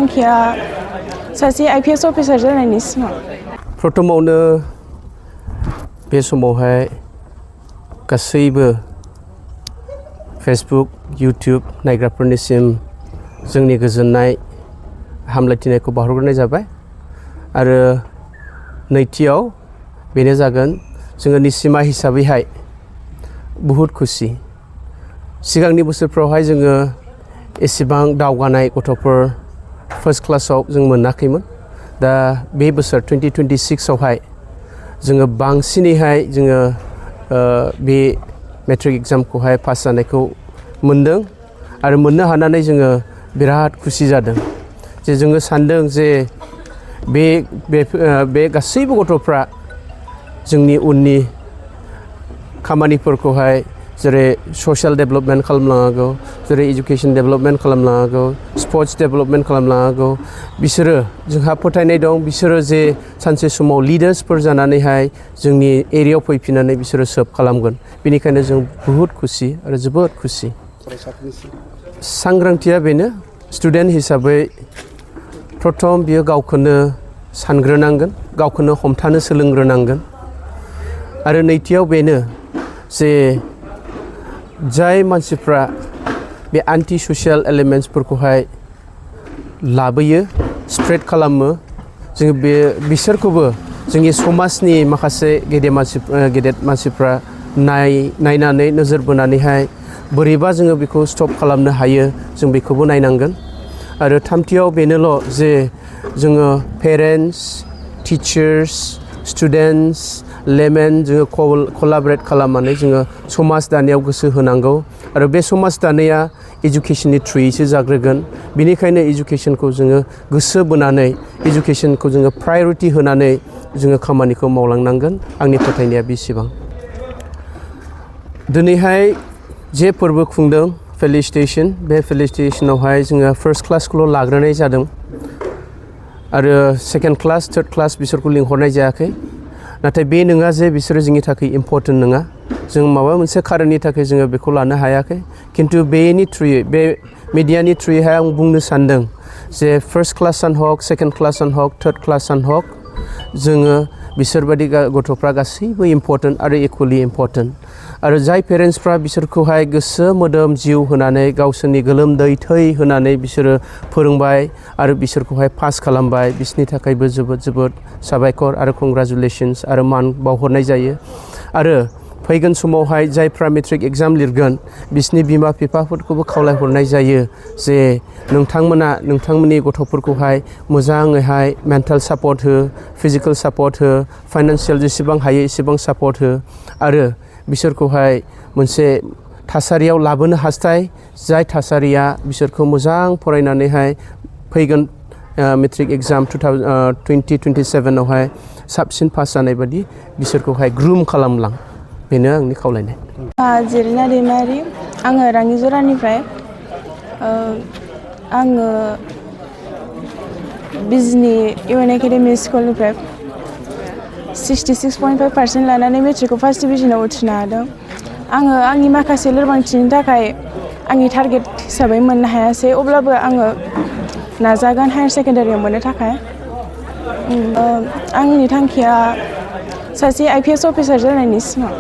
थांखिया सासे IPS officer जानायनि सिमां। प्रथमावनो बे समावहाय गासैबो फेसबुक इउटिउब नायग्राफोरनिसिम जोंनि गोजोननाय हामलायथिनायखौ बावहरग्रोनाय जाबाय आरो नैथियाव बेनो जागोन जोङो निसिमा हिसाबैहाय बुहुत खुसि सिगांनि बोसोरफ्रावहाय जोङो एसेबां दावगानाय गथ'फोर फार्स्ट क्लासाव जों मोनाखैमोन दा बे बोसोर 2026 आवहाय जोङो बांसिनैहाय जोङो बे मेट्रिक एग्जामखौहाय पास जानायखौ मोनदों आरो मोननो हानानै जोङो बिराद खुसि जादों जे जोङो सानदों जे बे गासैबो गथ'फ्रा जोंनि उननि खामानिफोरखौहाय जेरै ससियेल डेभेलपमेन्ट खालामलांनांगौ जेरै एजुकेशन डेभेलपमेन्ट खालामलांनांगौ स्पर्ट्स डेभेलपमेन्ट खालामलांनांगौ बिसोरो जोंहा फोथायनाय दं बिसोरो जे सानसे समाव लिडार्सफोर जानानैहाय जोंनि एरियायाव फैफिननानै बिसोरो सार्भ खालामगोन बेनिखायनो जों बुहुत खुसि आरो जोबोद खुसि सांग्रांथिया बेनो स्टुडेन्ट हिसाबै प्रथम बियो गावखौनो सानग्रोनांगोन गावखौनो हमथानो सोलोंग्रोनांगोन आरो नैथियाव बेनो जे जाय मानसिफ्रा बे एन्टि ससियेल एलिमेन्ट्सफोरखौहाय लाबोयो स्प्रेड खालामो जों बिसोरखौबो जोंनि समाजनि माखासे गेदेर मानसिफ्रा नायनानै नोजोर बोनानैहाय बोरैबा जोङो बेखौ स्टप खालामनो हायो जों बेखौबो नायनांगोन आरो थामथियाव बेनोल' जे जोङो पेरेन्टस टिचार्स स्टुडेन्टस लेमेन जोङो कलाबरेट खालामनानै जोङो समाज दानायाव गोसो होनांगौ आरो बे समाज दानाया इडुकेशननि थ्रुयैसो जाग्रोगोन बेनिखायनो इडुकेशनखौ जोङो गोसो बोनानै इडुकेशनखौ जोङो प्रायरिटि होनानै जोङो खामानिखौ मावलांनांगोन आंनि फोथायनाया बेसेबां दिनैहाय जे फोरबो खुंदों फेलिसिटेसन बे फेलिसिटेसनावहाय जोङो फार्स्ट क्लासखौल' लाग्रोनाय जादों आरो सेकेन्ड क्लास थार्ड क्लास बिसोरखौ लिंहरनाय जायाखै नाथाय बे नङा जे बिसोरो जोंनि थाखाय इम्परटेन्ट नङा जों माबा मोनसे खारननि थाखाय जोङो बेखौ लानो हायाखै खिन्थु बेनि थ्रुयै बे मिडियानि थ्रुयैहाय आं बुंनो सानदों जे फार्स्ट क्लासानो हक सेकेन्ड क्लासानो हक थार्ड क्लासानो हक जोङो बिसोरबायदि गथ'फ्रा गासैबो इम्परटेन्ट आरो इकुवेलि इम्परटेन्ट आरो जाय पेरेन्टसफ्रा बिसोरखौहाय गोसो मोदोम जिउ होनानै गावसोरनि गोलोमदै थै होनानै बिसोरो फोरोंबाय आरो बिसोरखौहाय पास खालामबाय बिसोरनि थाखायबो जोबोद साबायखर आरो कंग्रेचुलेसन्स आरो मान बावहरनाय जायो आरो फैगोन समावहाय जायफ्रा मेट्रिक एग्जाम लिरगोन बिसोरनि बिमा बिफाफोरखौबो खावलायहरनाय जायो जे नोंथांमोना नोंथांमोननि गथ'फोरखौहाय मोजाङैहाय मेन्टेल सापर्ट हो फिजिकेल सापर्ट हो फाइनान्सियेल जेसेबां हायो एसेबां सापर्ट हो आरो बिसोरखौहाय मोनसे थासारियाव लाबोनो हास्थाय जाय थासारिया बिसोरखौ मोजां फरायनानैहाय फैगोन मेट्रिक एग्जाम 2027 आवहाय साबसिन पास जानाय बादि बिसोरखौहाय ग्रुम खालामलां बेनो आंनि खावलायनाय जिरिना दैमारि आङो राङिजरानिफ्राय आङो बिजनि इउएन एकाडेमि स्कुलनिफ्राय 66.5% लानानै मेट्रिकखौ फार्स्ट डिभिजनाव उथ्रिनो हादों आङो आंनि माखासे लोरबांथिनि थाखाय आंनि टारगेट हिसाबै मोननो हायासै अब्लाबो आङो नाजागोन हायार सेकेन्डारियाव मोननो थाखाय आंनि थांखिया सासे IPS अफिसार जानायनि सिमां